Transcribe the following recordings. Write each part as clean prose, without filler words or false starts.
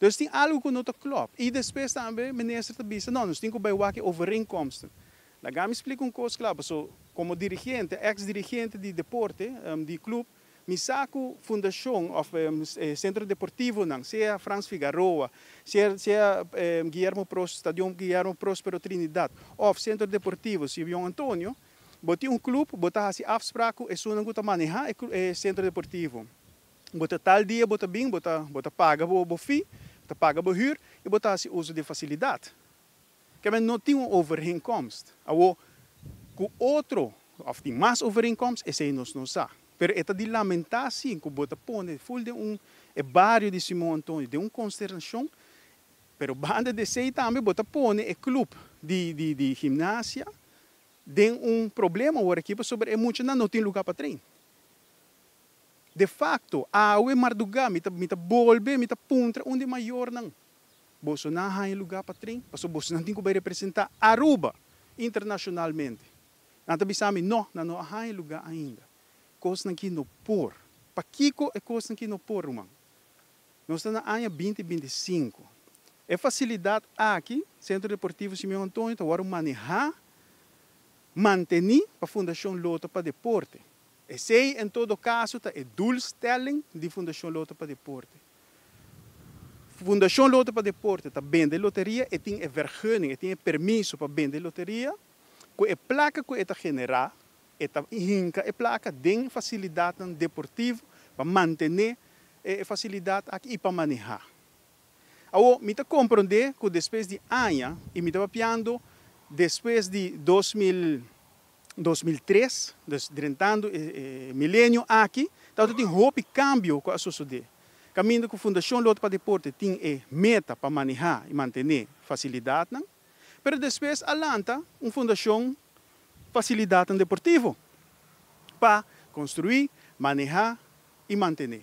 Dus tin algo ku no ta klòp. I despues tambe minister ta bisa, no, nos tin ku bai wak e overeenkomsten. Laga mi splika un kos kla, paso komo dirigente, eks dirigente di deporte, di klup, mi sa ku fundashon òf sentro deportivonan, sea Frans Figaroa, sea Guillermo Pros, Stadion Guillermo Prospero Trinidad òf Sentro Deportivo Simeon Antonio, bo tin un klup, bo ta hasi afsprak ku esunnan ku ta manehá e sentro deportivo. Bo ta tal dia bo ta bin, bo ta paga bo fee, bo ta paga bo hür i bo ta hasi uso di e fasilidat. Kèmen no tin un overeenkomst. Awor, ku otro òf tin mas overeenkomst, esei nos no sa. Pero e ta di lamentá si ku bo ta pone ful den un e bario di Simon Antonio den un konsternashon, pero banda di esei tambe bo ta pone e klup di gimnasia den un problema awor aki pasobra e muchanan no tin lugá pa train. De facto, awe mardugá mi ta bolbe, mi ta puntra un di mayornan. Boso nan haña lugá pa train, pasobra boso nan tin ku bai representá Aruba internashonalmente. Nan ta bisa mi, no, nan no a haña lugá ainda. Kosnan aki no por. Pakiko e kosnan aki no por, ruman? Nos ta na aña 2025. E fasilidat aki, Sentro Deportivo Simeon Antonio, ta wòrdu manehá, mantené pa Fundashon Lotto pa Deporte. Esei, en todo kaso, ta e doelstelling di Fundashon Lotto pa Deporte. Fundashon Lotto pa Deporte ta bende loteria i tin e vergunning, tin e permiso pa bende loteria, ku e plaka ku e ta generá, e ta hinka e plaka den fasilidat deportivo pa mantené e fasilidat aki i pa manehá. Awor, mi ta komprondé ku despues di aña, i mi ta papiando despues di 2000, 2003, dus drentando e milenio aki, tin hopi kambio ku a sosodé. Kaminda ku Fundashon Lotto pa Deporte tin e meta pa manehá i mantené fasilidat, pero despues a lanta un fundashon fasilidat deportivo pa konstruí, manehá i mantené.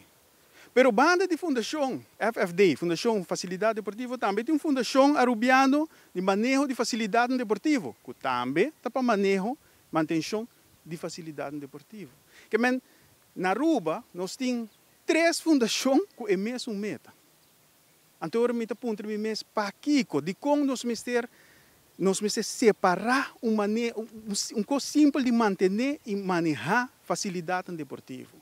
Pero banda di fundashon FFD, Fundashon Fasilidat Deportivo, tambe tin un fundashon arubiano di maneho di fasilidat deportivo, ku tambe ta pa maneho, mantenshon di fasilidat deportivo. Ke men, na Aruba, nos tin tres fundashon ku e mesun meta. Anto, mi ta puntra mi mes, pakiko, di kon nos mester separá un kos simpel di mantené i manehá fasilidat deportivo.